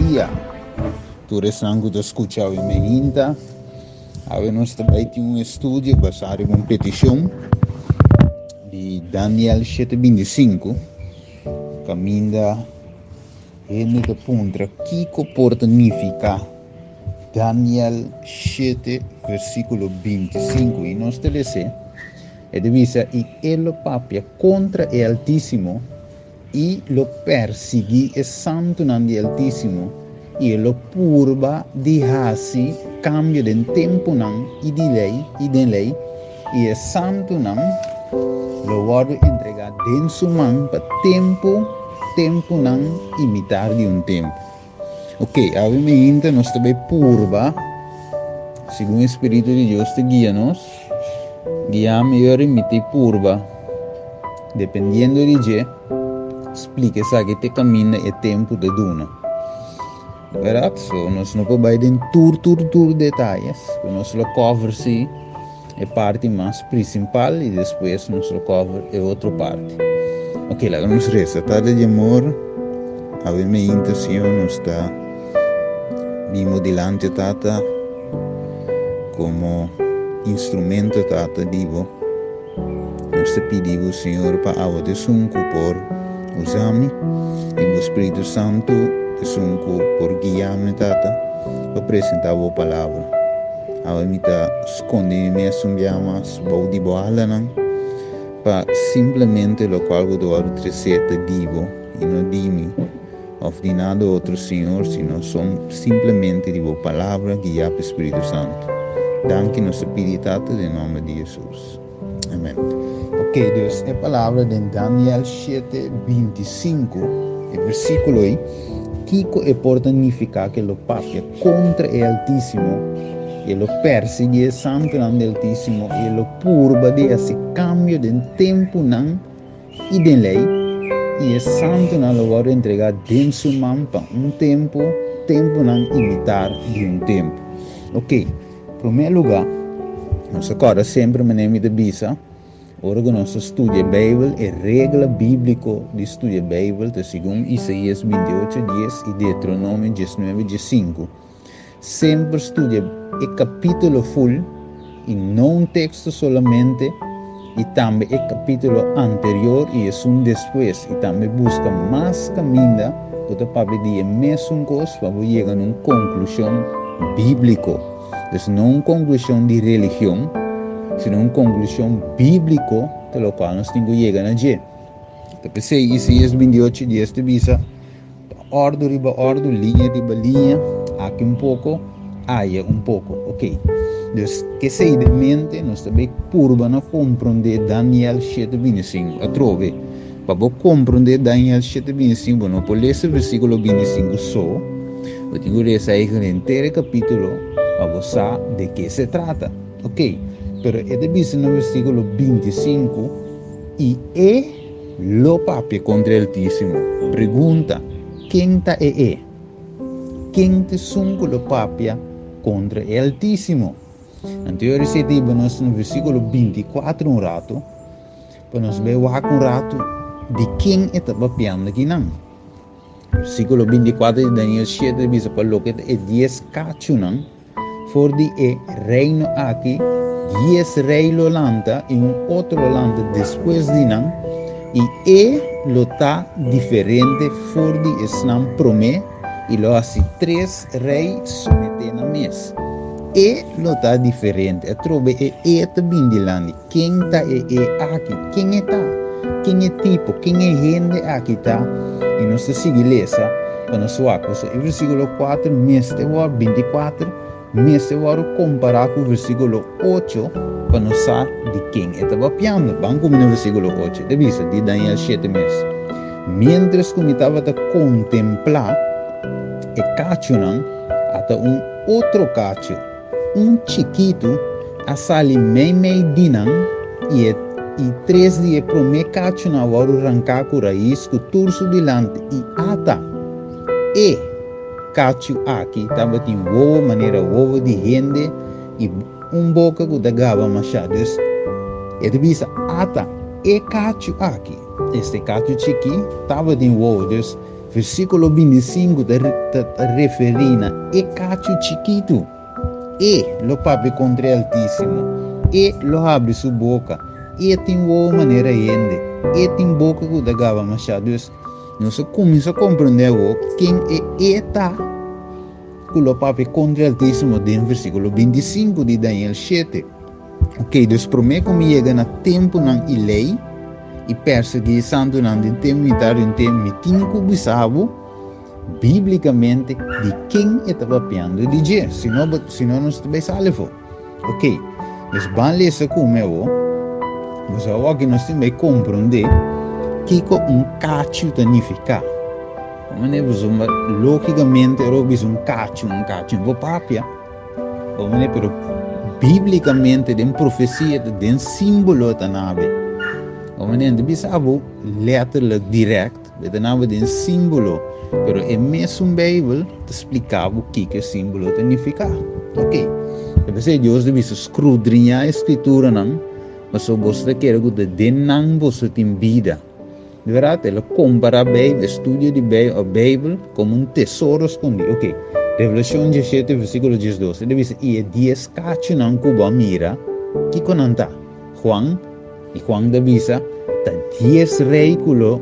dia tur esnan ku ta skucha awe meinta. Awe nos ta bai tin un estudio basá riba un petishon di Daniel 7:25 kaminda hende ta puntra kiko por ta nifiká Daniel 7 versíkulo 25 i nos ta les'é. E ta bisa, I e lo papia kontra e Altísimo, i lo persiguí e santunan di Altísimo, i e lo purba di hasi kambio den tempunan i di lei i den lei, i e santunan lo wòrdu entregá den su man pa tempu, tempunan i mitar di un tempu. Ok, awe meinta nos ta bai purba, segun e Spiritu di Dios ta guia nos, guia mi ora mi ta purba, dependiendo di dje, splika esaki te kaminda e tempu ta duna. Bèrdat? So, nos no por bai den tur, tur, tur detayes, pero nos lo cover si e parti mas principal i despues nos lo cover e otro parti. Ok, laga nos resa. Tata di amor, awe meinta, Señor, nos ta bimo dilanti, Tata, como instrumento, Tata, di bo. Nos ta pidi bo, Señor, pa abo ta esun ku por usa mi, i bo Spiritu Santu ta esun ku por guia mi, Tata, pa presentá bo Palabra. Awe mi ta skonde mi mes un bia mas bou di bo alanan, pa simplemente lokual bo ta wòrdu tresé ta di bo i no di mi òf di nada otro, Señor, sino son simplemente di bo Palabra guiá pa e Spiritu Santu. Danki nos ta pidi, Tata, den nòmber di Jesus. Amen. Ok, dus e palabra den Daniel 7, 25, e versíkulo ei, kiko e por ta nifiká ku e lo papia kontra e Altísimo, e lo persiguí e santunan di Altísimo, i e lo purba di hasi kambio den tempunan i den lei, i e santunan lo wòrdu entregá den su man pa un tempu, tempunan i mitar di un tempu. Ok. Promé lugá, nos ta kòrda semper manera mi ta bisa, ora ku nos ta studia Beibel, e regla bíbliko di studia Beibel ta segun Isaías 28, dies i Deuteronomio 19, 15. Semper studia e kapítulo ful i no un teksto solamente i tambe e kapítulo anterior i esun despues i tambe buska mas kaminda ku ta papia di e mesun kos pa bo yega na un konklushon bíbliko. Dus no un konklushon di religion, sino un konklushon bíbliko ta lokual nos tin ku yega na dje. Ta p'esei Isaías 28 dies ta bisa, Ta òrdu riba òrdu, liña riba liña, aki un poko, aya un poko. Ok. Dus, k'esei den mente, nos ta bai purba na komprondé Daniel shete 25 atrobe. Pa bo komprondé Daniel shete 25, bo no por lesa versíkulo 25 so, bo tin ku lesa eigen henter e kapítulo pa bo sa de ke se trata. Ok. Pero e ta bisa na versíkulo 25, I e. Lo papia kontra e Altísimo. Pregunta, Ken ta e e? Ken ta esun ku lo papia kontra e Altísimo? Anto e ora esei ta hiba nos na versíkulo 24 un ratu, pa nos bai wak un ratu di ken e ta papiando akinan. Versíkulo 24 di Daniel 7 ta bisa pa loke ta e dies kachunan, For di e reino aki, dies rei lo lanta i un otro lo lanta despues di nan, i e lo ta diferente for di esnan promé, i lo hasi tres rei someté nan mes. E lo ta diferente. Atrobe e e ta bin dilanti. Ken ta e e aki? Ken e ta? Ken e tipo? Ken e hende aki ta? I nos ta sigui lesa pa nos wak. Pasobra e versíkulo 4 mester wòrdu, 24 mester wòrdu kompará ku versíkulo 8 pa nos sa di ken e ta papiando. Ban kuminsá na versíkulo 8. E ta bisa di Daniel 7 mes, Miéntras ku mi tabata kontemplá e kachunan, ata un otro kachu, Un chikitu a sali meimei di nan i e i tres di e promé kachunan a wòrdu ranká ku rais ku tur su dilanti i ata e kachu aki tabatin wowo manera wowo di hende i un boka ku ta gaba mashá. Dus e ta bisa ata e kachu aki, este kachu chikí tabatin wowo. Dus. Versíkulo 25 ta, ta, ta referí na e kachu chikitu. E lo papia kontra e Altísimo. E lo habri su boka. E tin wowo manera hende. E tin boka ku ta gaba mashá. Dus, nos a kuminsá komprendé awor ken e E ta ku lo papia kontra e Altísimo den versíkulo 25 di Daniel 7. Ok, dus promé ku mi yega na tempunan i lei i persiguí santunan den tempu mitar di un tempu, mi tin ku bisa bo bíblikamente di ken e ta papiando di dje, si no, si no nos ta bai sali afó. Ok, dus ban lesa ku mi awor. Nos awor aki nos tin bai komprondé kiko un kachu ta nifiká. Manera pasobra lógikamente ora bo bisa un kachu, un kachu no por papia. Hombre, pero bíblicamente den profecia ta den símbolo ta nabe. Hombre, no bisa abo letterlijk direct, ta nabe den símbolo, pero e mesun Bijbel ta explica bo kiko e símbolo ta nifica. Ok. Entonces Dios ta bisa scrudriña e escrituranan, pasobra boso ta kere ku ta den nan boso tin bida. Di bèrdat, el a kompará Beibel, estudio di Beibel òf Beibel, komo un tesoro skondí. Oke, Revelashon 17, versíkulo 12, e ta bisa, I e dies kachunan ku bo a mira, kiko nan ta? Juan, i Juan ta bisa, Ta dies rei ku lo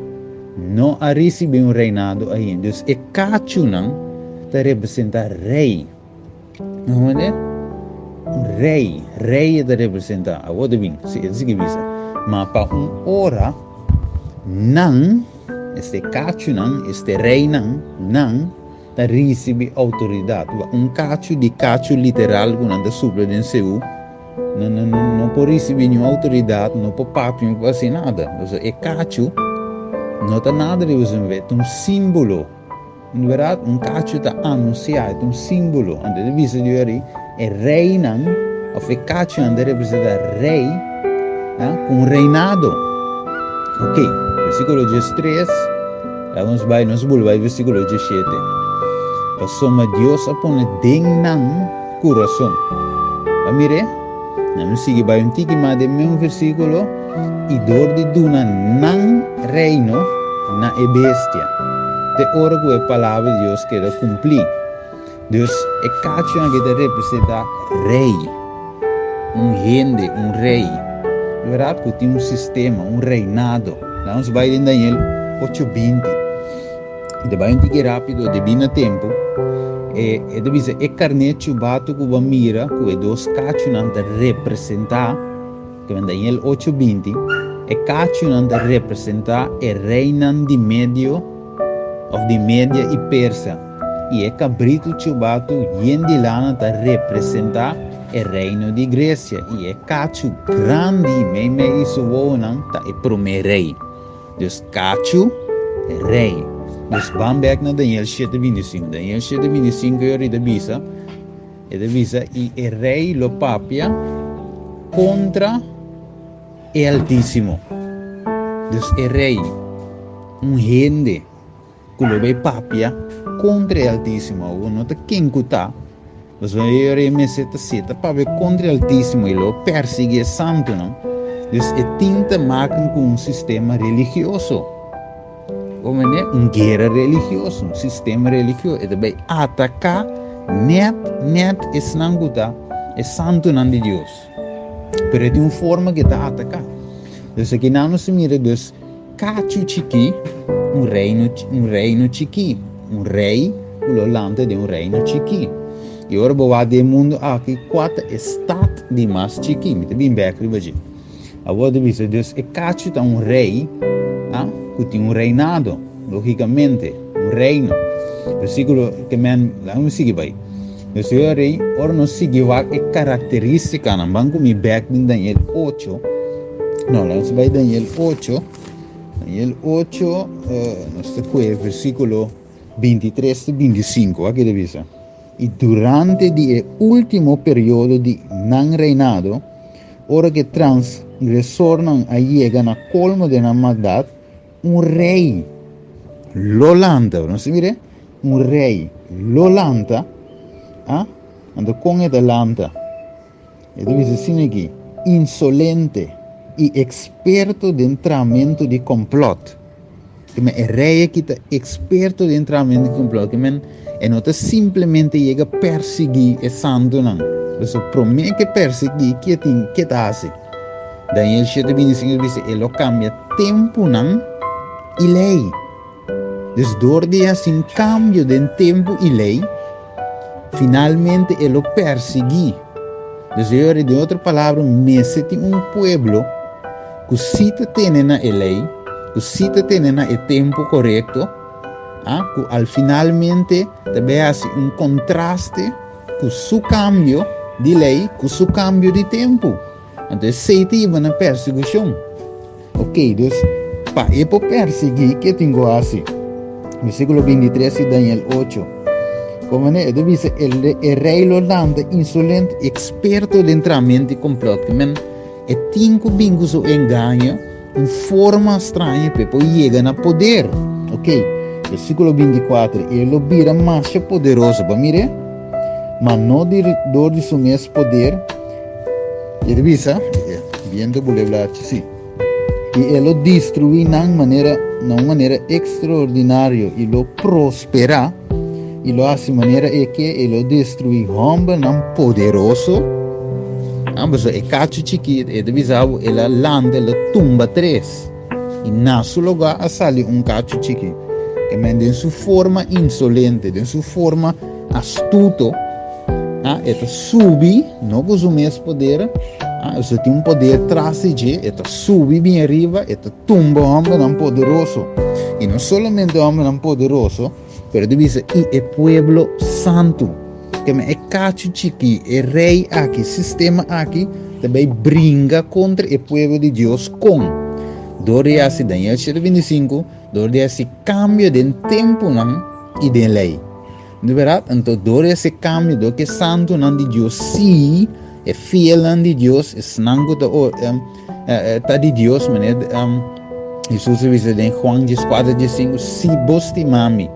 no a risibí un reinado ainda. Dus e kachunan ta representá rei. No hende? Un rei, rei e ta representá. Awor ta bin, si e ta sigui bisa. Ma pa un ora nan, este kachunan, este reinan, nan ta risibí outoridat. Un kachu di kachu literal ku nan ta supla den seú, no, no, no, no por risibí niun outoridat, no por papia, no por hasi nada. Pasobra e kachu no ta nada riba su mes, ta un símbolo. En berdad, un cacho ta anuncia, e ta un simbolo. Anto e ta bisa di ori, e reynan, of e cachonan ta representa rey, ah, cu un reinado. Ok, versiculo 13, laga nos bai, nos bul bai versiculo 17. Pasobra Dios a pone den nan curason. Ba mire? Nan nos sigui bai un tiki mas den mesun versiculo, i dor di duna nan reino na e bestia, te ora ku e palabra di Dios keda kumplí. Dus, e kachu aki ta representá rei, un hende, un rei, di bèrdat ku tin un sistema, un reinado. Laga nos bai den Daniel ocho binti. E ta bai un tiki rápido debí na tempu. E, e ta bisa e karné chubatu ku bo a mira ku e dos kachunan ta representá, Ke men Daniel ocho 20, e kachunan ta representá e reinan di Medio òf di Media i Persia, i e kabritu chubatu yen di lana ta representá e reino di Gresia, i e kachu grandi meimei di su wowonan ta e promé rei. Dus kachu, rei. Dus ban bèk na Daniel shete 25. Daniel shete 25 e ora ta bisa, E ta bisa, I e rei lo papia kontra e Altísimo. Dus e rei, un hende ku lo bai papia kontra e Altísimo. Awor no ta ken ku ta, pasobra e rei mester ta si e ta papia kontra e Altísimo i lo persiguí e santunan. Dus e tin te maken ku un sistema religioso. Como ne? Un guera religioso, un sistema religioso. E ta bai ataká net, net esnan ku ta e santunan di Dios. Pero e tin un forma ku e ta ataká. Dus aki nan nos ta mira dus kachu chikí, un reino, un reino chikí, un rei ku lo lanta den un reino chikí. I ora bo wak den e mundu aki, kua ta e stat di mas chikí? Mi ta bin bèk riba dje. Awor ta bisa dus e kachu ta un rei ah, ku tin un reinado, logikamente, un reino. Versíkulo ke men, laga mi sigui bai. Dus e rei, ora nos sigui wak e karakterístikanan, ban ku mi bèk den Daniel 8. No, laga nos bai Daniel 8. Daniel 8, uh, nos ta kue versíkulo 23 te 25, wak e ta bisa. I durante di e último periodo di nan reinado, Ora ku e transgresornan a yega na kolmo di nan maldat, un rei lo lanta. Nos ta mira? Un rei lo lanta. Ah? Anto kon e ta lanta? E ta bisa asina aki, insolente i eksperto den tramento di komplòt. Ke men e rei aki ta eksperto den tramentu di komplòt. Ke men e no ta simplemente yega persiguí e santunan. Pasobra promé ke persiguí, ke tin ke ta hasi? Daniel 7:25 ta bisa e lo kambia tempunan i lei. Dus dor di hasi un kambio den tempu i lei, finalmente e lo persiguí. Dus e ora, den otro palabra, mester tin un pueblo ku sí ta tene na e lei, ku sí ta tene na e tempu korekto, ah, ku al finalmente ta bai hasi un kontraste ku su kambio di lei, ku su kambio di tempu. Anto esei ta hiba na persekushon. Ok, dus pa e por persiguí, ke tin ku hasi? Versíkulo 23 di Daniel 8. Komo ne, e ta bisa, e rei lo lanta insolente, eksperto den tramento di komplòt. Ke men, e tin ku bin ku su engaño, un forma straño pa e por yega na poder. Ok, versíkulo 24, e lo bira masha poderoso. Bo a mir'é? Ma no di dor di su mes poder. E ta bisa, Biento bule blachi, sí. I e lo destruí nan manera, na un manera ekstraordinario i lo prosperá, i lo hasi manera e ke, e lo destruí hòmbernan poderoso. Ah, pasobra e kachu chikí, e ta bisa bo, el a lanta, el a tumba tres. I na su lugá a sali un kachu chikí. Ke men den su forma insolente, den su forma astuto, ah, e ta subi, no ku su mes poder, ah, e tin un poder tras di dje, e ta subi bien ariba, e ta tumba hòmbernan poderoso. I no solamente hòmbernan poderoso, pero e ta bisa i e pueblo santu. Ke men e kachu chikí, e rei aki, sistema aki, ta bai bringa kontra e pueblo di Dios kon? Dor di hasi Daniel 7:25, dor di hasi kambio den tempunan i den lei. Di bèrdat, anto dor di hasi kambio, dor ku e santunan di Dios sí, e fielnan di Dios, esnan ku ta ta di Dios, manera Hesus a bisa den Juan 14, 15, Si bo stima mi,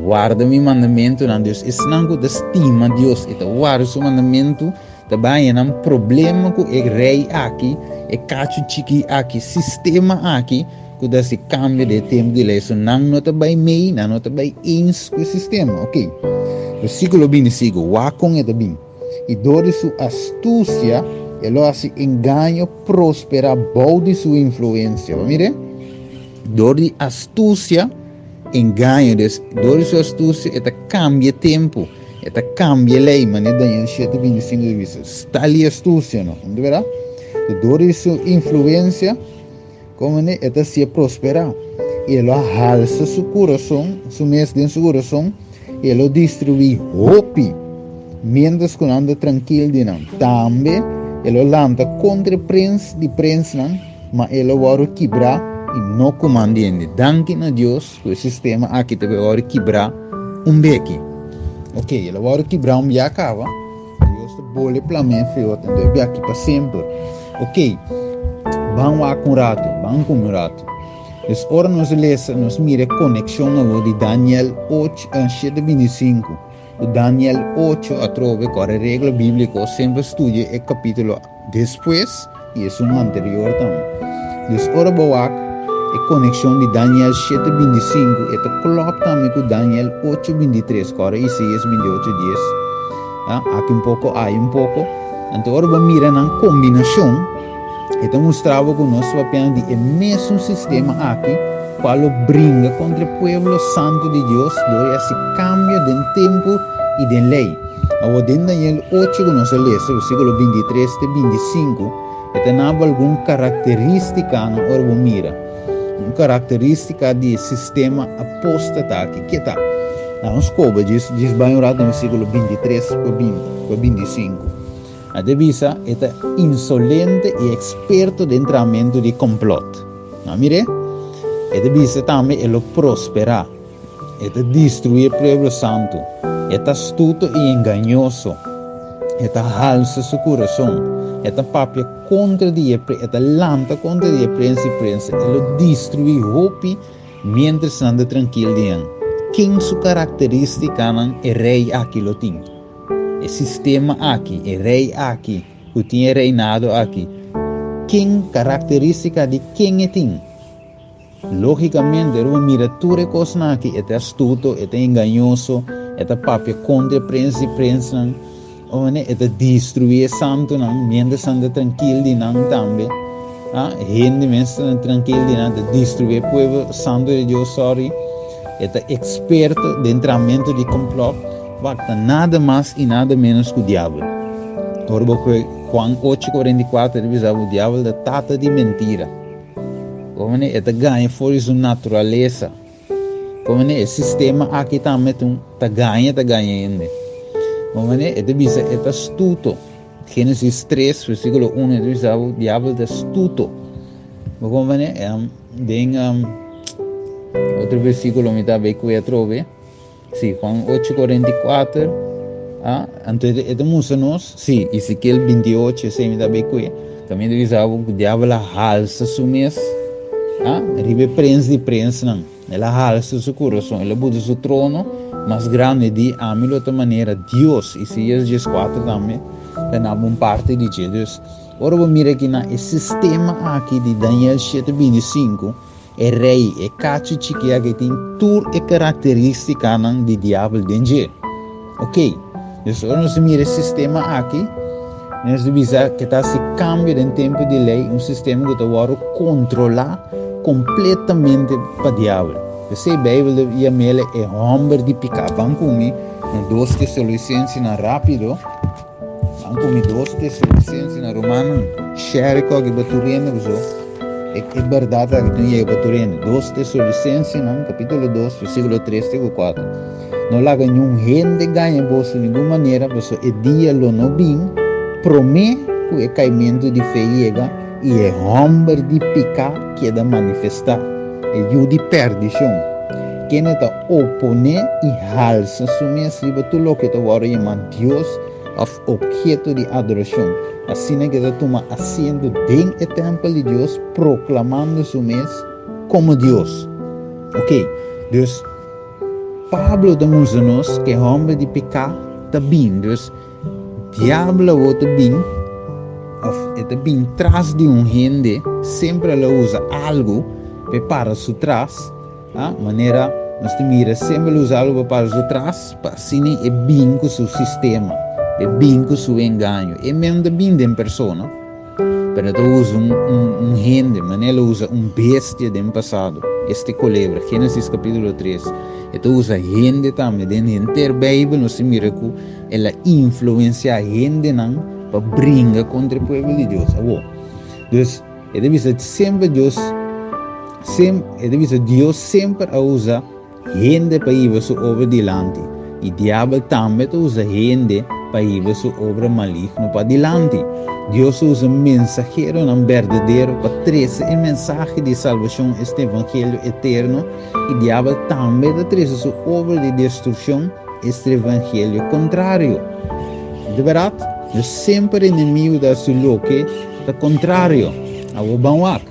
warda mi mandamentunan. Dios, esnan ku ta stima Dios i ta warda su mandamentu, ta bai haña nan problema ku e rei aki, e kachu chikí aki, sistema aki, Ku ta hasi kambio den e tempu di lei. So nan no ta bai mei, nan no ta bai eens ku e sistema. Ok. Versíkulo 25, wak kon e ta bin. I dor di su astusia e lo hasi engaño prosperá bou di su influensia. Bo mira? Dor di astusia, engaño. Des, dor di su astusia e ta kambia e tempu, e ta kambia e lei, manera Daniel 7, 25 ta bisa. Sta li astusia, no? Bo ta mira? Dor di su influensia. Komo ne e ta hasié prosperá, i e lo a halsa su kurason, su mes den su kurason, i e lo destruí hopi, miéntras ku nan ta trankil di nan. Tambe e lo lanta kontra e prens di prensnan, ma e lo wòrdu kibrá i no kuman di hende. Danki na Dios ku e sistema aki ta bai wòrdu kibrá un beki. Ok, e lo wòrdu kibrá un bia kaba. Dios ta bole plam'é feo anto e biaki pa semper. Ok, ban wak un ratu, ban kume un ratu. Dus ora nos lesa, nos mira e konekshon awor di Daniel 8, 7 25 ku Daniel 8 atrobe, kòrda e regla bíbliko, semper studia e kapítulo despues i esun anterior tambe. Dus ora bo wak e konekshon di Daniel 7 25, e ta klòp tambe ku Daniel 8 23, kòrda Isaías 28 dies. Aki un poko, ai un poko. Anto ora bo mira nan kombinashon, e ta mustra bo ku nos papiando di e mesun sistema aki, kual lo bringa kontra e pueblo santu di Dios dor di hasi kambio den tempu i den lei. Awor den Daniel ocho ku nos a lesa, versíkulo 23 te 25, e ta nabo algun karakterístikanan ora bo mira. Un karakterístika di e sistema apóstata aki, ke ta? Na nos koba djis djis bai un rato den versíkulo 23 pa 20 pa 25. A ta bisa e ta insolente i eksperto den trahamentu di komplòt. Nan mir'é? E ta bisa tambe e lo prosperá. E ta destruí e pueblo santu. E ta astuto i engañoso. E ta halsa su kurason. E ta papia kontra di e e ta lanta kontra di e prens i prensa. E lo destruí hopi miéntras nan ta trankil di nan. Ken su karakterístikanan e rei aki lo tin? E sistema aki, e rei aki ku tin e reinado aki, ken karakterístika di ken e tin? Lógikamente, ora bo mira tur e kosnan aki, e ta astuto, e ta engañoso, e ta papia kontra e prens di prensnan, e ta destruí e santunan, miéntras nan ta trankil di nan tambe. Ah, hende mes ta trankil di nan, ta destruí e pueblo santu di Dios, sorry. E ta eksperto den tramentu di komplòt. Wak, ta nada mas i nada ménos ku diabel. Ora bo kohe Juan 8:44, e ta bisa bo diabel ta tata di mentira. Komene e ta gaña for di su naturalesa. Komene e sistema aki tambe ta ta gaña ta gaña hende. Komene e ta bisa e ta astuto. Genesis 3 versíkulo 1 e ta bisa bo diabel ta astuto. Bo komene den otro versíkulo mi ta bay kuya atrobe. Sí, Juan 8, 44. Ah, anto e ta mustra nos, sí, Ezequiel 28, esei mi ta bay kue. También ta bisa bo ku diabel a halsa su mes, ah, riba e prens di prensnan. El a halsa su kurason, el a buta su trono mas grandi di ami lo ta manera Dios. Isaías 14 tambe ta na un parte di dje. Dus, ora bo mira aki na e sistema aki di Daniel 7, 25, E rei, e kachu chiki aki tin tur e karakteristikanan di diabel den dje. Ok, dus ora nos mira e sistema aki, nos ta bisa ke ta hasi kambio den tempu di lei, un sistema ku ta wòrdu kontrolá kompletamente pa diabel. P'esei Beibel ta yam'el e hòmber di piká. Ban ku mi na Dos Tesalonisensenan rápido. Ban ku mi Dos Tesalonisensenan, rumannan, share ku aki pa tur hende pasobra e bèrdat aki tin yega pa tur hende. Dos Tesalonisensenan, kapítulo 2, versíkulo 3 te ku 4. No laga niun hende gaña boso ningun manera, pasobra e dia lo no bin promé ku e kaimentu di fe yega i e hòmber di piká keda manifestá, e yu di pèrdishon, kende ta oponé i halsa su mes riba tur loke ta wòrdu yamá Dios òf obheto di adorashon. Asina ku e ta tuma asiento den e tèmpel di Dios, proklamando su mes komo Dios. Oké, dus Pablo ta mustra nos ku e hòmber di piká ta bin. Dus, diabel awor ta bin, òf e ta bin tras di un hende, semper el a usa algu pa e para su tras, a manera nos ta mira semper el a usa algu pa para su tras, pa asina e bin ku su sistema, e bin ku su engaño. E mes no ta bin den persona. Pero e ta usa un, un, un hende, manera el a usa un bestia den pasado, este colebra, Génesis capítulo 3. E ta usa hende tambe, den henter Bijbel nos ta mira cu el a influencia hendenan pa bringa contra e pueblo di Dios. Awor, dus, e ta bisa semper Dios, sem, e ta bisa Dios semper a usa Hende pa hiba su obra dilanti, i diabel tambe ta usa hende pa hiba su obra maligno padilanti. Dios ta usa mensaheronan berdadero pa trese e mensahe di salbashon, esta evangelio eterno, i diabel tambe ta trese su obra di destrukshon, esta evangelio kontrario. Di bèrdat, Dios semper enemigu ta hasi loke ta kontrario. Awor ban wak.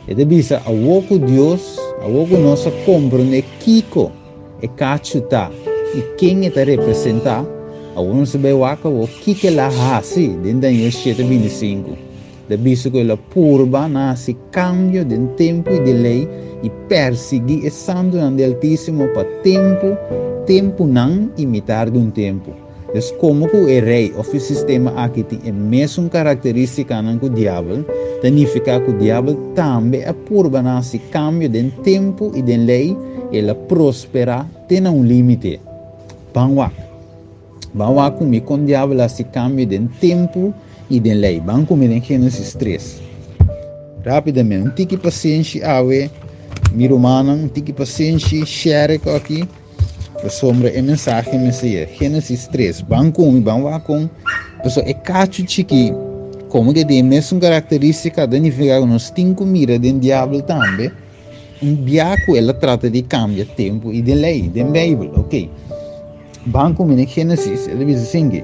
E ta bisa, Awor ku Dios, awor ku nos a komprondé kiko e kachu ta i ken e ta representá, awor nos ta bai wak awor kiko el a hasi den Daniel shete 25. Ta bisa ku el a purba na hasi kambio den tempu i den lei i persiguí e santunan di Altísimo pa tempu, tempunan i mitar di un tempu. Dus komo ku e rei òf e sistema aki tin e mesun karakterístikanan ku Diabel, ta nifiká ku Diabel tambe a purba na hasi kambio den tempu i den lei, el a prosperá te na un límite. Ban wak. Ban wak ku mi kon Diabel a hasi kambio den tempu i den lei. Ban ku mi den Génesis 3. Rápidamente, un tiki pasenshi awe, mi rumannan, un tiki pasenshi, share ku aki. Pasobra e mensahe mester yega. Génesis 3, ban ku mi, ban wak kon. Pasobra e kachu chikí, komo ke tin e mesun karakterístika, ta nifiká ku nos tin ku mira den diabel tambe, un bia ku el a trata di kambia tempu i den lei, den Beibel. Ok. Ban ku mi den Génesis, e ta bisa asinki,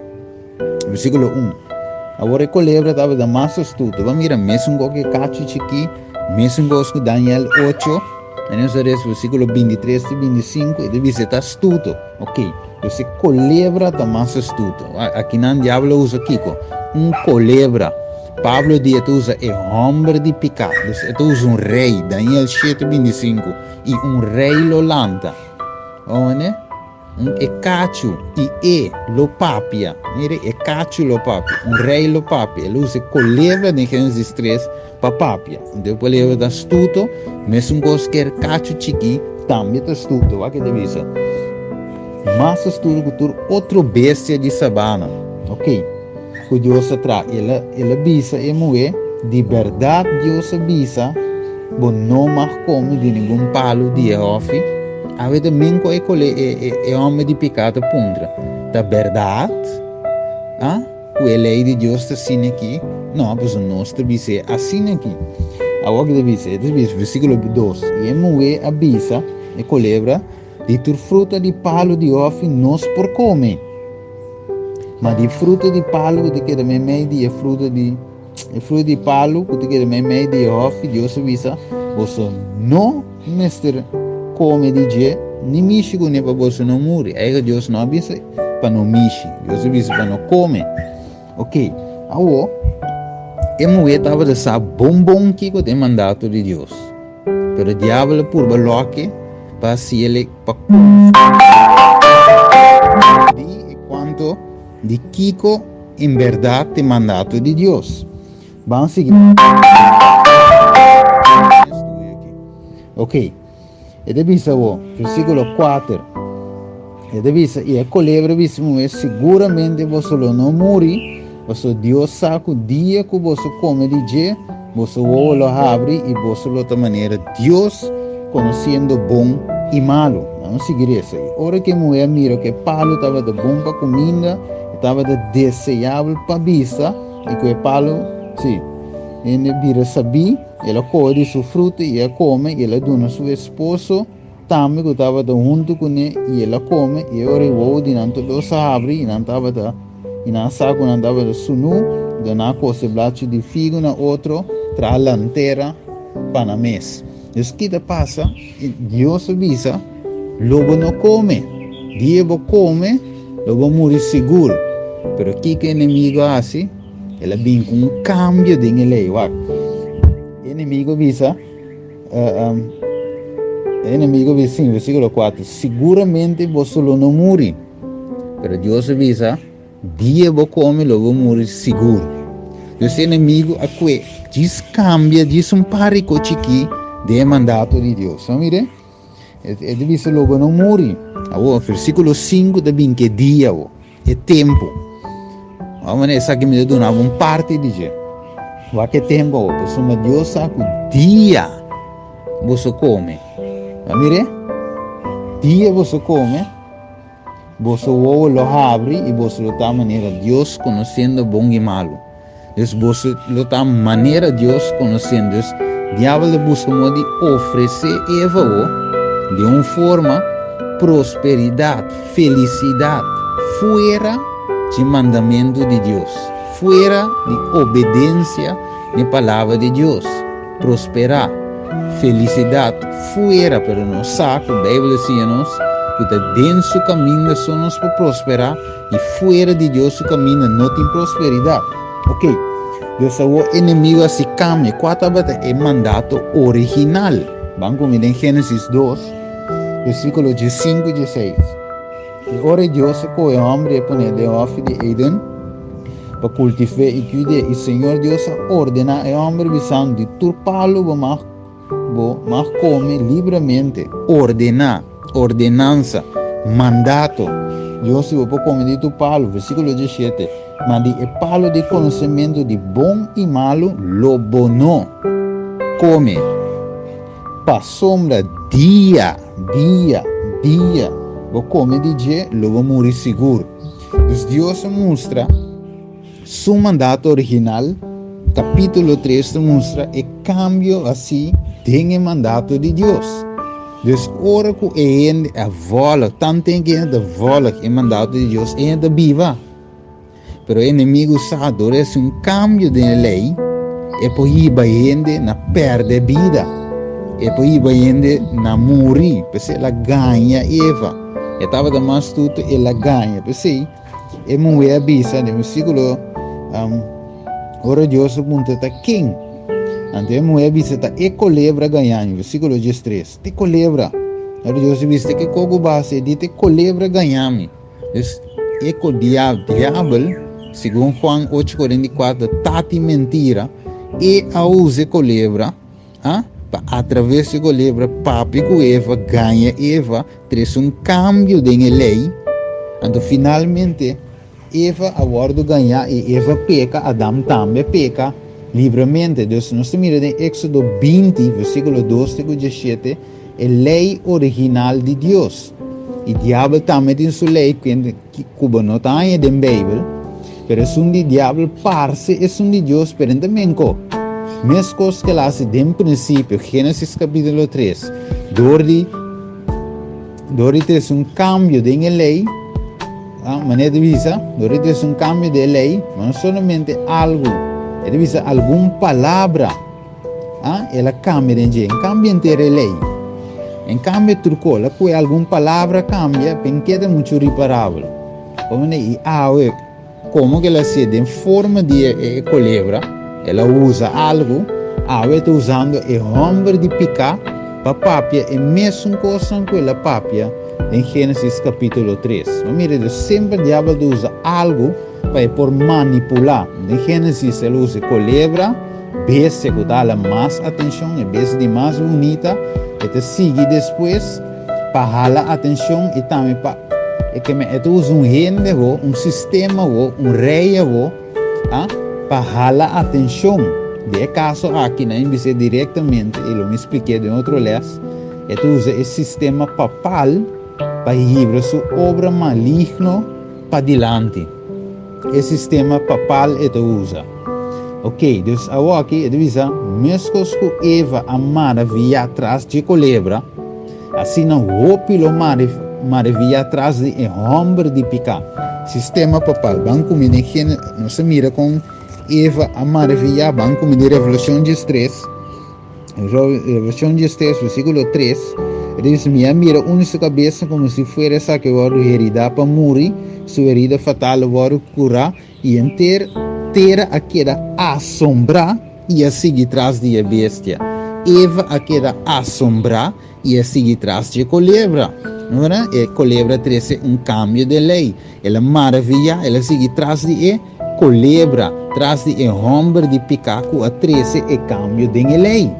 versíkulo 1, Awor e kolebra tabata mas astuto. Ban mira mesun kos ku e kachu chikí, mesun kos ku Daniel 8. En nos a lees versíkulo 23 te 25, e ta bisa e ta astuto. Ok, dus e kolebra ta mas astuto. Akinan diablo a usa kiko? Un kolebra. Pablo di e ta usa e hòmber di piká. Dus e ta usa un rei, Daniel 7:25, i un rei lo lanta. Oene? Un e kachu i e lo papia. Mire, e kachu lo papia. Un rei lo papia. El usa e kolebra den Génesis 3 pa papia. Anto e kolebra ta astuto, mesun kos ku e kachu chikí tambe ta astuto. Wak e ta bisa. Mas astuto ku tur otro bestia di sabana. Ok. Ku Dios a traha. El a, el a bisa e muhé, Di bèrdat Dios a bisa, bo no mag kome di ningun palu di e hòfi? Awe ta men ku e kole e, e, e hòmber di piká ta puntra, Ta bèrdat, ah, ku e lei di Dios ta asina aki? No, pasobra nos ta bis'é asina aki. Awor ki ta bisa? E ta bisa, versíkulo 2, I e muhé a bisa e kolebra, Di tur fruta di palu di hòfi nos por kome. Ma di fruta di palu ku ta keda meimei di e fruta di e fruta di palu ku ta keda meimei di e hòfi, Dios a bisa, boso no mester kome di dje ni mishi kuné pa boso no muri. Eiga Dios no a bisa pa no mishi, Dios a bisa pa no kome. Ok, awor e muhé tabata sa bon bon kiko ta e mandato di Dios. Pero diabel a purba loke pa hasi el pa di e cuanto di kiko en berdad te mandato di Dios. Ban sigui. Ok. E ta bisa bo, versículo 4. E ta bisa, i e kolebra bisa muhé, siguramente boso lo no muri, pasobra Dios sa ku dia ku boso kome di dje, boso wowo lo habri i boso lo ta manera Dios, konosiendo bon i malu. Nan a sigui resa. I ora ku e muhé a mira ku e palu tabata bon pa kuminda, i tabata deseabel pa bista, i ku e palu, sí, hende bira sabí, el a kohe di su fruta i a kome, i el a duna su esposo, Tambe ku tabata huntu kuné, i el a kome, i e ora e wowo di nan tur dos a habri, i nan tabata, i nan a sa ku nan tabata sunú, i nan a kose blachi di figu na otro, traha lantera pa nan mes. Dus ki ta pasa? Dios a bisa, Lo bo no kome. Dia bo kome, lo bo muri sigur. Pero kiko e enemigo a hasi? El a bin ku un kambio den e lei. Wak, e enemigo a bisa, E enemigo bisa en versículo 4, siguramente boso lo no muri. Pero Dios a bisa, dia bo come lo bo muri sigur. Dus e enemigo a kue, djis cambia, djis un parico chiki den e mandato di Dios. No mire? E, e bisa lo bo no muri. Awo, versículo 5 ta bin ke dia wo. E tempu. Wak manera esaki mi ta duna bo un parti di dje. Wak e tempu awor, pasobra Dios sa ku dia boso kome. A mir'é? Dia boso kome, boso wowo lo habri i boso lo ta manera Dios konosiendo bon i malu. Dus boso lo ta manera Dios conociendo. Dus diabel ta busca modo di ofrece Eva o di un forma prosperidad, felicidad, fuera di mandamento di Dios, fuera di obedencia di palabra di Dios. Prosperá, felicidad, fuera, pero nos sa cu Bijbel ta siña nos cu ta den su caminda so nos por prosperá. I fuera di Dios su kaminda no tin prosperidat. Ok, Dios awor enemigo a si kambia. Kua tabata e mandato original? Ban ku mi den Génesis 2, versíkulo 15 i 16. I ora Dios a kohe hòmber i a pon'é den hòfi di Eden pa kultiv'é i kuid'é. I Señor Dios a ordená e hòmber bisando, Di tur palu bo mag Bo mag kome libremente. Ordená, ordenansa, mandato. Dios di bo por kome di tur palu, versíkulo 17, ma di e palu di konosementu di bon i malu lo bo no kome, pasobra dia, dia, dia bo kome di dje lo bo muri sigur. Dus Dios a mustra. Su mandato original, capítulo 3 ta mustra e cambio hací den e mandato di Dios. Dus ora cu e hende a volg, tanten cu e hende ta volg e mandato di Dios, e hende ta biba. Pero e enemigo sa, door e haci un cambio den e ley, e por hiba hende na perde bida. E por hiba hende na muri. P'esei el a gaña Eva. E tabata mas astuto, el a gaña. P'esei, E muhé a bisa den versíkulo Ora Dios a puntra ta ken? Anto e muhé a bisa ta e kolebra gaña mi, versíkulo diestres. Te kolebra. Ora Dios a bisa te ke ku bo hasi? E di te kolebra gaña mi. Dus e ko diabel, segun Juan 8:44, tati mentira, e a usa e kolebra ah, pa atraves di kolebra papia ku Eva, gaña Eva, trese un kambio den e lei. Anto finalmente Eva a wòrdu gañá i Eva peka, Adam tambe peka libremente. Dus nos ta mira den Éksodo 20, versíkulo 2 te ku 17, e lei original di Dios. I diabel tambe tin su lei ku bo no ta haña den Beibel, pero esun di diabel parse esun di Dios, pero e ta menko. Meskos ku el a hasi den prinsipio, Génesis kapítulo 3, dor di Dor di trese un kambio den e lei, ah, manera di bisa, dor di trese un kambio den e lei, ma no solamente algu, e ta bisa algun palabra, ah, el a kambia den dje, en kambia henter e lei. En kambio truko, el a kue algun palabra kambia, pen keda muchu riparabel. Komende, i awe, Komo ku el a hasié den forma di e kolebra, el a usa algu, awe e ta usando e hòmber di piká pa papia e mesun kosnan ku el a papia den Génesis kapítulo tres. Bo mira, Dios semper diabel ta usa algu pa e por manipulá. Den Génesis el a usa e kolebra, bestia ku ta hala mas atenshon, e bestia di mas bunita, e ta sigui despues. Pa hala atencion y tambe pa e ke me e ta usa un hende ho, un sistema ho, un rey ho, ah, pa hala atencion. Den e caso aki nan bis'é directamente y lo mi spliké den otro les, e ta usa e sistema papal pa hibra su obra maligno padilanti. E sistema papal e ta usa. Ok, dus awoki e ta bisa, meskos ku Eva a maraviyá tras dje kolebra, asina hopi lo maraviyá tras di e hòmber di piká. Sistema papal. Ban ku mi den Génesis, nos a mira kon Eva a maraviyá, ban ku mi den Revelashon diestres. Revelashon diestres, versíkulo tres, e ta bisa, Mi a mira un di su kabesa komo si fuera esaki wòrdu heridá pa muri, su herida fatal a wòrdu kurá, i henter tera a keda asombrá i a sigui tras di e bestia. Eva a keda asombrá i a sigui tras dje kolebra. No E kolebra trese un kambio den lei. El a maraviyá, el a sigui tras di e kolebra, tras di e hòmber di piká ku a trese e kambio den e lei.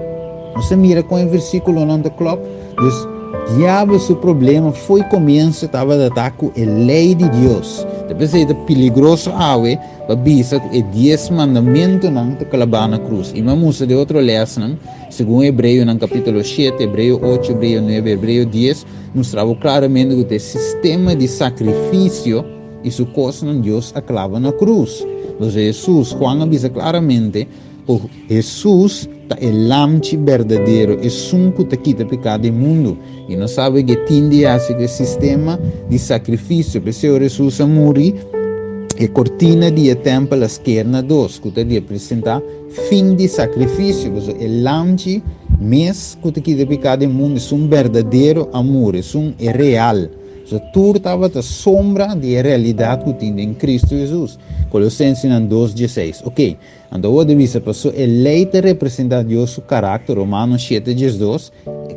Nos ta mira kon e versíkulonan ta klòp. Dus, Diabel su problema fo'i komienso tabata ta ku e lei di Dios. Ta p'esei ta peligroso awe pa bisa ku e Dies Mandamentunan ta klabá na krus. I mi a mustra den otro lèsnan, segun Hebreonan kapítulo shete, Hebreo ocho, Hebreo nuebe, Hebreo dies, mustra bo klaramente ku ta e sistema di sakrifisio i su kosnan Dios a klaba na krus. Entonces Hesus, Juan a bisa klaramente ku Hesus ta e Lamchi berdadero, esun ku ta kita piká di mundu. I nos sabe ku e tin di hasi ku e sistema di sakrifisio. P'esei ora Hesus a muri, e kortina di e tèmpel a sker na dos, ku ta representá fin di sakrifisio. Pasobra e Lamchi mes ku ta kita piká di mundu, esun berdadero a muri, esun e real. So tur tabata sombra di e realidat ku tin den Kristu Hesus. Kolosensenan dos dieseis. Oke, anto awor di bisa paso e lei ta representá Dios su karakter, Romanos shete diesdos,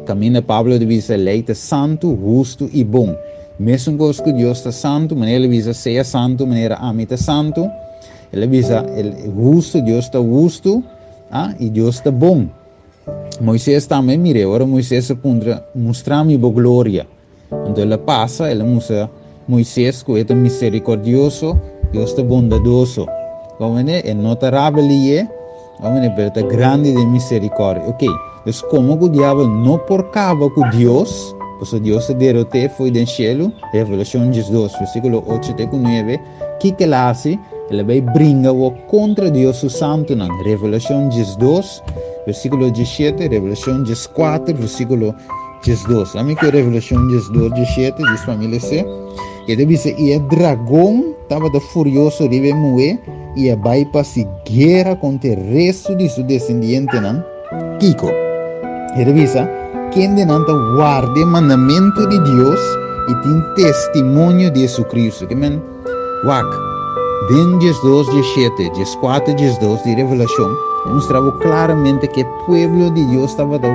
kaminda Pablo ta bisa e lei ta santu, hustu i bon. Mesun kos ku Dios ta santu, manera el a bisa sea santu manera ami ta santu, el a bisa el hustu, Dios ta hustu, ah, i Dios ta bon. Moises tambe, mire, ora Moises a puntra, Mustra mi bo gloria. Anto el a pasa, el a mustra Moises ku e ta miserikordioso, Dios ta bondadoso. Komende? E no ta rabelié, komende? Pero ta grandi den miserikòrdia. Oké, dus komo ku diabel no por kaba ku Dios, pasobra Dios a derot'é fo'i den shelu, Revelashon 12, versíkulo 8 te ku 9, kiko el a hasi? El a bai bringa awor kontra Dios su santunan. Revelashon 12, versíkulo 17, Revelashon 14, versíkulo 12. Ami ku Revelashon 12, 17, djis pa mi les'é. E ta bisa, I e dragon tabata furioso riba e muhé i a bai pa hasi guera kontra e restu di su desendientenan. Kiko? E ta bisa, Kendenan ta warda e mandamentu di Dios i tin testimonio di Hesukristu. Ke men, wak, Den 12, 17, 14, 12 di Revelashon, e mustra bo klaramente ku e pueblo di Dios tabata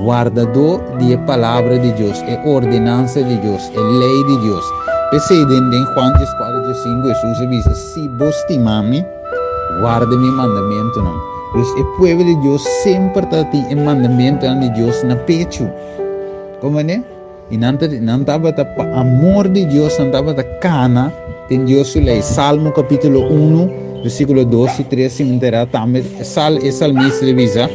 wardadó di e Palabra di Dios, e ordenansa di Dios, e lei di Dios. P'esei den den Juan 14, 15 Hesus a bisa, Si bo stima mi, warda mi mandamentunan. Dus e pueblo di Dios semper tabatin e mandamentunan di Dios na pechu. Komprendé? I nan ta, nan tabata pa amor di Dios, nan tabata kana den Dios su lei. Salmo kapítulo 1, versíkulo 2 i 3, si mi ta tambe sal, e salmista ta bisa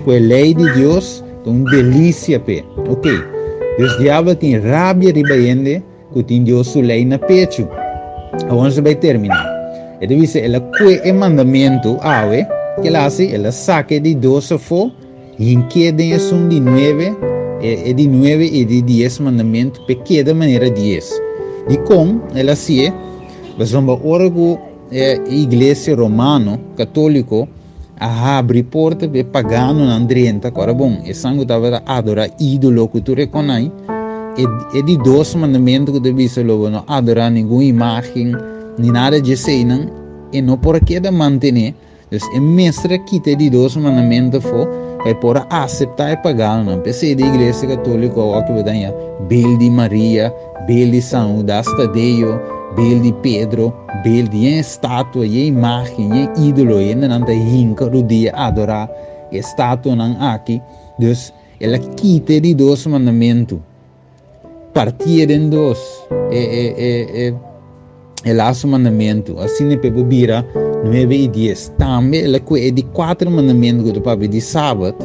ku e lei di Dios ta un delisia p'e. Ok, dus diabel tin rabia riba hende ku tin Dios su lei na pechu. Awor nos ta bai terminá. E ta bisa el a kue e mandamentu awe, ke el a hasi? El a saka e di dos afó. Hink'é den esun di nuebe, e di nuebe i di dies mandamentu p'e keda manera dies. Dikon el hasié? Pasobra ora ku e iglesia romano katóliko a habri porta p'e paganonan drenta, ku ora bon, esnan ku tabata adorá ídolo ku tur e konai, e di dos mandamentu ku ta bisa lo bo no adorá ningun imágen ni nada dje eseinan, e no por a keda mantené. Dus e mester a kita e di dos mandamento afó pa e por a aseptá e paganonan. P'esei di Iglesia Katóliko awor ku bo ta haña bel di Maria, bel di San Hudas Tadeo, bel di Pedro, bel di e estatua, e imágen, e ídolo, hendenan ta hinka rudia adorá e estatuanan aki. Dus el a kita e di dos mandamentu. Partié den dos e e e e e laatste mandamentu. Asina p'e por bira nuebe i dies. Tambe el a kue e di kuater mandamentu ku ta papia di Sabat,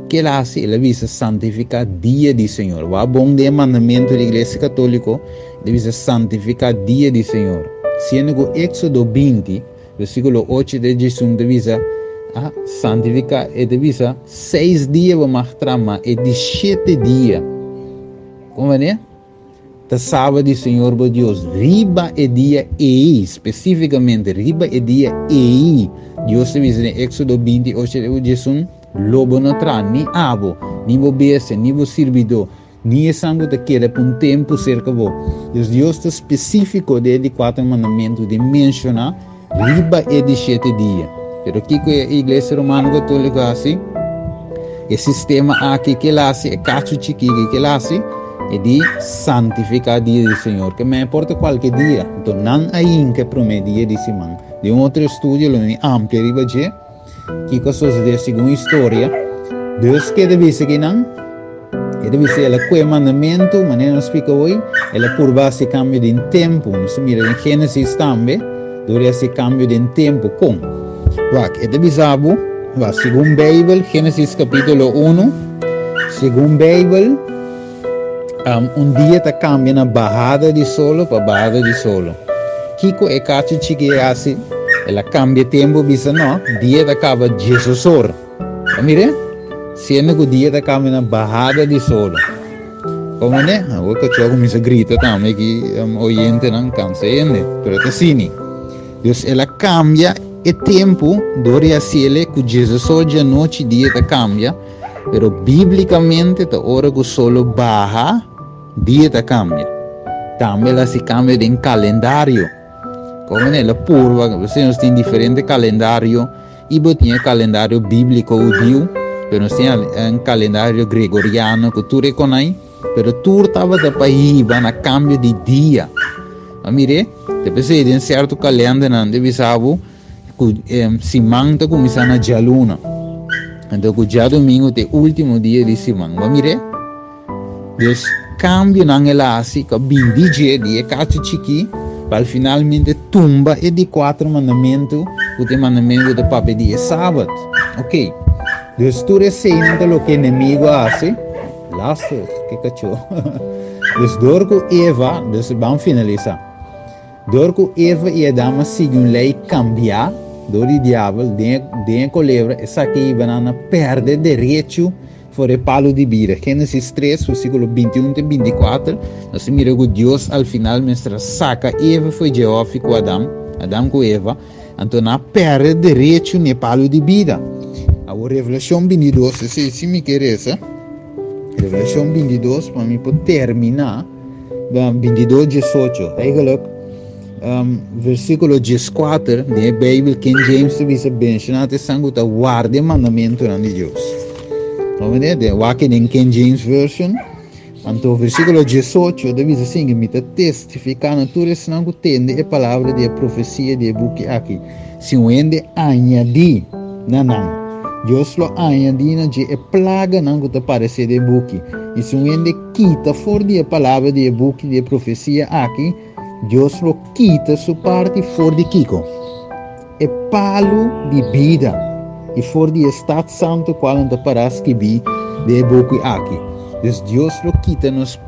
ke el a hasi? El a bisa santifiká dia di Señor. Wak bon den e mandamentu di Iglesia Katóliko, e ta bisa santifiká dia di Señor. Siendo ku Éksodo 20, versíkulo 8 te 11 ta bisa, a santifiká, e ta bisa, Seis dia bo mag traha, ma e di shete dia, kon wanneer? Ta Sabat di Señor bo Dios. Riba e dia ei, spesífikamente riba e dia ei, Dios ta bisa den Éksodo 20, 8 te 11, Lo bo no traha, ni abo, ni bo bestia, ni bo sirbidó, ni esan ku ta keda pa un tempu serka bo. Dus Dios ta spesífiko den e di kuater mandamentu di menshoná riba e di shete dia. Pero kiko e Iglesia Romano Katóliko a hasi? E sistema aki ke el hasi, e kachu chikí ke el hasi, e di santifiká dia di Señor. Ke men por ta kualke dia. Anto nan a hinka e promé dia di siman. Den un otro estudio lo mi amplia riba dje. Kiko a sosodé segun historia? Dios ke ta bisa kinan? E ta bisa el a kue mandamentu, manera nos splika hoy, el a purba hasi kambio den tempu. Nos ta mira den Génesis tambe, dor di hasi kambio den tempu. Kon? Wak, e ta bisa bo, wak, segun Beibel, Génesis kapítulo 1, segun Beibel, um, un dia ta kambia na bahada di solo pa bahada di solo. Kiko e kachu chiki e hasi? El a kambia tempu bisa no, dia ta kaba diesosor. A mire? Siendo ku dia ta kambia na bahada di solo. Komo ne? Awor kachu a kuminsa grita tambe ki um, oyentenan kansa hende, pero ta sini. Dus el a kambia e tempu dor di hasiele ku diesosor djanochi dia ta kambia. Pero bíblikamente ta ora ku solo baha, dia ta kambia. Tambe el hasi kambio den kalendario. Komo el a purba, pasobra nos tin diferente kalendario i bo tin e kalendario bíbliko hudiu, pero nos tin un kalendario gregoriano ku tur e konai, pero tur tabata pa hiba na kambio di dia. A mir'é? Te p'esei den sierto kalendernan ta bisa bo Ku siman ta kuminsá na djaluna. Anto ku djadumingu ta e último dia di siman. Bo a mir'é? Dus kambionan el a hasi ku a bin di dje, di e kachu chikí, pa al finalmente tumba e di kuater mandamentu, ku ta e mandamentu ku ta papia di e sabat. Oké. Dus tur eseinan ta loke enemigu a hasi. Lastig, ke kachó. Dus dor ku Eva, dus ban finalisá. Dor ku Eva i Adam a sigui un lei kambiá dor di Diabel den e kolebra, esaki hiba nan na pèrdè derecho for e palu di bida. Génesis 3, versíkulo 21 te 24, nos ta mira ku Dios al final mester a saka Eva for dje hòfi ku Adam, Adam ku Eva, anto nan a pèrdè derecho na e palu di bida. Awor Revelashon 22, esei si mi ke resa, Revelashon 22 pa mi por terminá. 22 18. Eigenlijk, Versíkulo 14 den e Beibel King James ta bisa benshoná ta esnan ku ta warda e mandamentunan di Dios. Comprende? Den wak den King James Version. Anto versíkulo 18 ta bisa así, mi ta testifiká na tur esnan ku tende e palabra di e profesia di e buki aki, si un hende añadí na nan, Dios lo añadí na dje e plaganan ku ta paresé den e buki. I si un hende kita for di e palabra di e buki di e profesia aki, Dios lo kita su parti for di kiko? E palu di bida i for di e stat santu kual nan ta pará skibí den e buki aki. Dus Dios lo kita nos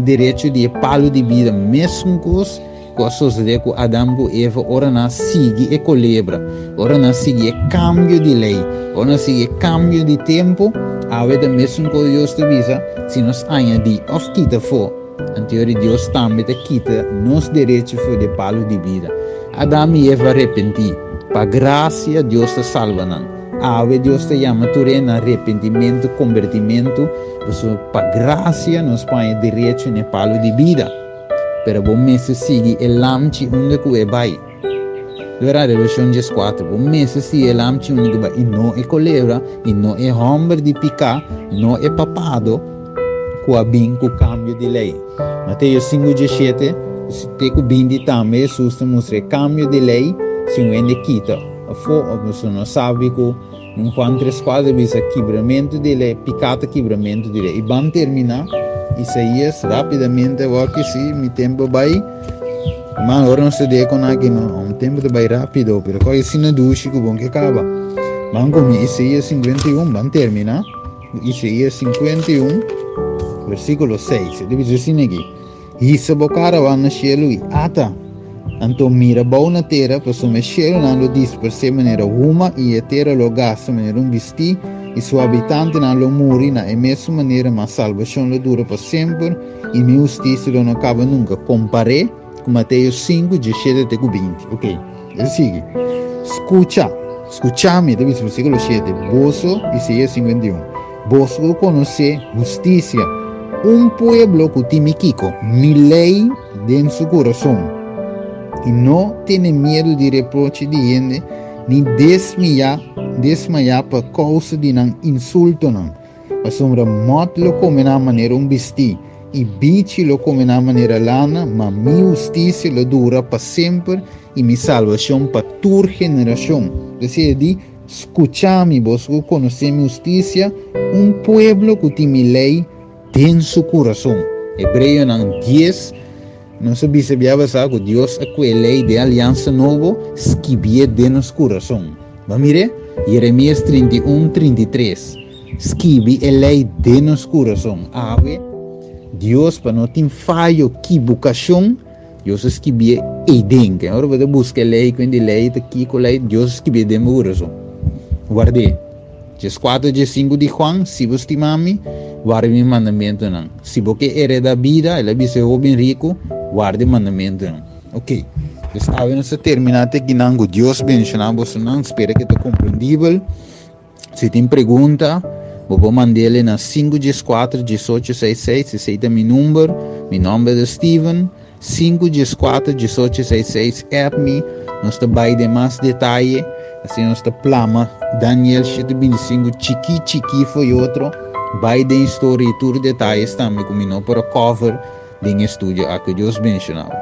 derecho di e palu di bida mesun kos ku a sosodé ku Adam ku Eva ora nan a sigui e kolebra, ora nan a sigui e kambio di lei, ora nan a sigui e kambio di tempu. Awe ta mesun kos Dios ta bisa, si nos añadí òf kita afó. Anto di Dios tambe ta kita nos derecho for di e palu di bida. Adam i Eva a repentí. Pa grasia Dios ta salba nan. Awe Dios ta yama tur hende na repentimentu, kombertimentu, pasobra pa grasia nos por haña derecho na e palu di bida. Pero bo mester sigui e lamchi unda ku e bai. Wera Revelashon 14, bo mester sigui e lamchi unda ku e bai, i no e kolebra, i no e hòmber di piká, no e papado, ku a bin ku kambio di lei. Mateo 5, 17 te ku 20 tambe Hesus ta mustra e kambio di lei si un hende kita afó òf boso no sabi ku den Juan 3, 4 ta bisa kibramentu di lei, piká ta kibramentu di lei. I ban terminá Isaías rápidamente awor ki si mi tempu a bai. Man ora nos ta dea kon aki no un tempu ta bai rápido pero kòi asina dushi ku bon ke kaba. Ban komi Isaías 51 ban terminá. Isaías 51, versíkulo 6. E ta bisa asina aki, Hisa bo kara wak na shelu i ata, anto mira bou na tera, pasobra e shelunan lo dispersé manera huma i e tera lo gasta manera un bistí, i su habitantenan lo muri na e mesun manera, ma salbashon lo dura pa semper i mi hustisia lo no kaba nunka. Kompar'é ku Mateo 5, 17 te ku 20. Ok, e sigui. Skucha, skucha mi, ta bisa versíkulo 7, boso, Isaías 51, boso ku konosé hustisia, un pueblo ku tin mi kiko? Mi lei den su kurason, i no tene miedu di reproche di hende, ni desmiyá, desmayá pa kousa di nan insultonan. Pasobra mòt lo kome nan manera un bistí, i bichi lo kome nan manera lana, ma mi hustisia lo dura pa semper i mi salbashon pa tur generashon. P'esei e di, Skucha mi, boso ku konosé mi hustisia, un pueblo ku tin mi lei den su kurason. Hebreonan dies, Nos a bisa bia basá ku Dios a kue lei den Aliansa Nobo skibié den nos kurason. Bo a mir'é? Jeremias 31, 33, Skibi e lei den nos kurason. Awe, Dios, pa no tin fayo, kibukashon, Dios a skibié eiden. Ken ora bo ta buska e lei, kuen di lei ta kiko lei, Dios a skibié den bo kurason. Ward'é. 14, 15 di Juan, Si bo stima mi, warda mi mandamentunan. Si bo ke hereda bida, el a bisa e hoben riku, warda e mandamentunan. Ok, pues awe nos ta termina te akinan. Ku Dios bendiciona bosonan. Spera ke ta komprendibel. Si tin pregunta, bo por mand'el na 5 14 18 6 6. Esei ta mi number. Mi nomber ta Steven. 5 14 18 6 6 app mi nos ta bai den mas detaye asina nos ta plama Daniel 7:25 chiki chiki fo'i otro bai den historia y tur detayes tambe cu mi no por a cover den e studio aki. Dios bendiciona bo.